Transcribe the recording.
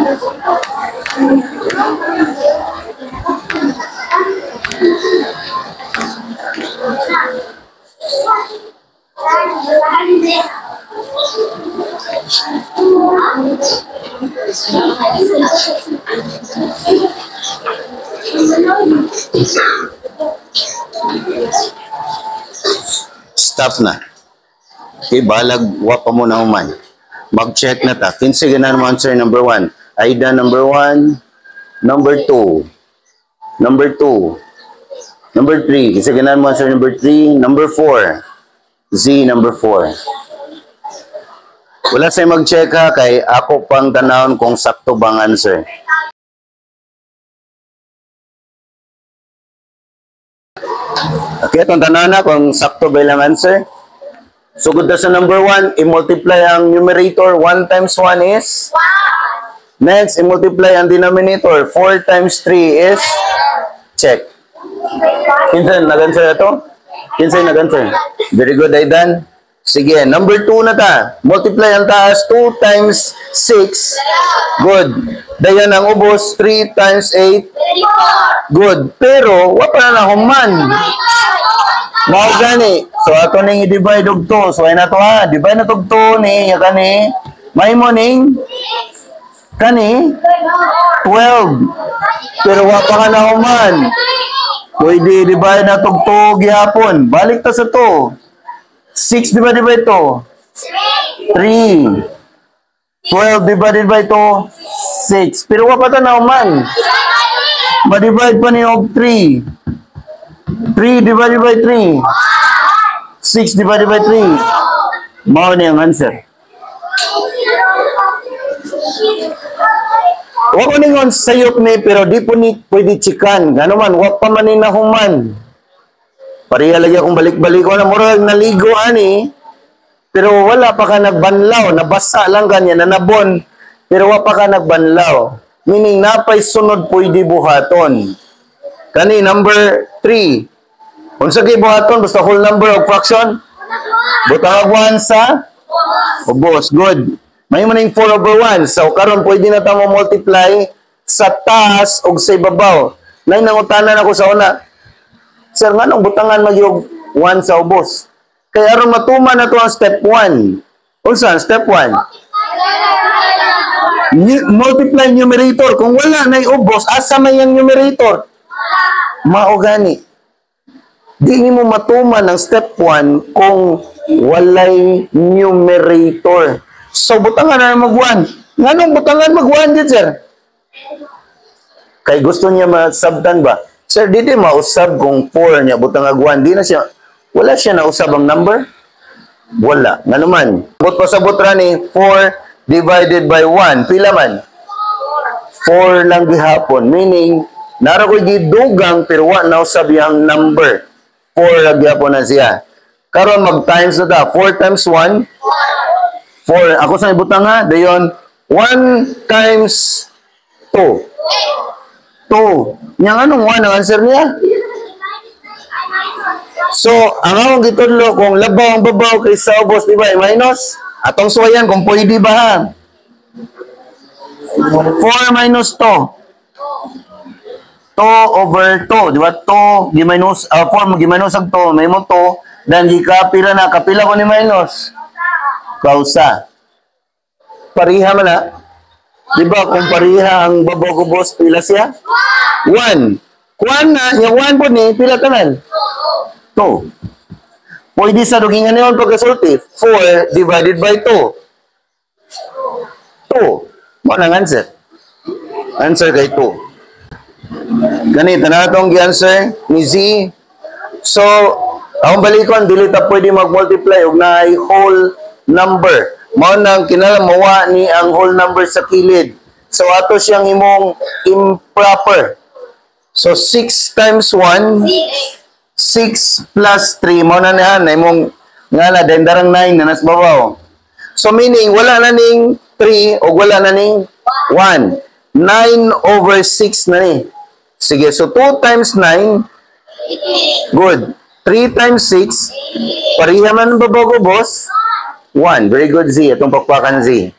Stop na. Okay, balag, wa pa mo na human. Mag-check na ta. Kinsa ganahan mo answer number 1? Aida number 1, number 2, number 2, number 3. Kinsa ganahan mo answer number 3, number 4, Z number 4. Wala say mag-check ha, kay ako pang tanawon kung sakto bang answer. Okay, itong tanawon na kung sakto ba ilang answer. Sugod na sa number 1, i-multiply ang numerator. 1 times 1 is? 1. Next, i-multiply ang denominator. 4 times 3 is? Check. Kinsa nag-answer ito? Kinsa nag-answer? Very good, Aidan. Sige, number 2 na ta. Multiply ang taas. 2 times 6. Good. Dayan ang ubos. 3 times 8. Good. Pero, wa pa na human. Mao gani. So, ato ning i-divide og 2. So, ay na to ha. Divide na to og 2 ni, ya kani. May mo ning kani 12. Pero wa pa ka na human. Pwede i-divide na to og 2 gihapon. Balik ta sa 2. 6 divided by 2. 3. 12 divided by 2, 6. Pero wa pa ta na human. Ma-divide pa ni og 3. 3 divided by 3. 6 divided by 3. Mao ni ang answer. Wa ko ningon sayop ni pero di po ni pwede chikan. Gano man, wa pa man ni nahuman. Pareha lagi akong balik-balik ko na murag naligo ani. Pero wala pa ka nagbanlaw, nabasa lang kanya, nanabon. Pero wa pa ka nagbanlaw. Meaning napay sunod pwede buhaton. Kani number 3. Unsa kay buhaton basta whole number of fraction? Butang 1 sa ubos. Good. May man ning 4 over 1. So karon pwede na ta mo multiply sa taas ug sa ibabaw. Nay nangutanan ako sa una. Sir, nganong butangan magyog 1 sa ubos? Kay aron matuman na to ang step 1. Unsa ang step 1? Multiply numerator. Kung wala na ubos, asa man yang numerator? Mao gani. Di nimo matuman ang step 1 kung walay numerator. So butangan na mag 1. Nganong butangan mag 1 dit, sir? Kay gusto niya masabtan ba? Sir, di di mausab kung 4 niya butang ag 1. Di na siya, wala siya nausab ang number? Wala. Ngano man? Bot pasabot ra ni 4 divided by 1. Pila man? 4 lang gihapon. Meaning, nara ko'y gidugang pero wa nausab yang number. 4 lang gihapon na siya. Karon mag times na ta. 4 times 1? 4. Ako sa ibutang ha. Dayon, 1 times 2. 2. Yang anong 1 ang answer niya? So, ang akong gitudlo, kung labaw ang babaw kaysa ubos, di ba, minus? Atong suwayan, kung pwede ba ha? 4 minus 2. 2 over 2. Di ba? 2, gi-minus, 4, gi-minus ang 2. May mo 2. Dan gikapila na. Kapila ko ni minus. Kausa. Pariha man na. Di ba? Kung pariha ang babaw ko boss, pila siya? 1. Kuan na, yung 1 po ni, pila tanan? 2. Pwede sa dugingan niyon pagkasulti. 4 divided by 2. 2. Mo nang answer. Answer kay 2. Ganito na itong answer ni Z. So, akong balikon, dili ta pwede mag-multiply og naay whole number. Mao nang kinahanglan mawa ni ang whole number sa kilid. So, ato siyang imong improper. So, 6 times 1, 6 plus 3, mao na niya, na imong nga na, dendarang 9 na nas babaw. So, meaning, wala na ning 3 o wala na ning 1. 9 over 6 na ni. Sige, so 2 times 9, good. 3 times 6, pareha man babaw ko, boss? 1. Very good, Z. Itong pakpakan, Z.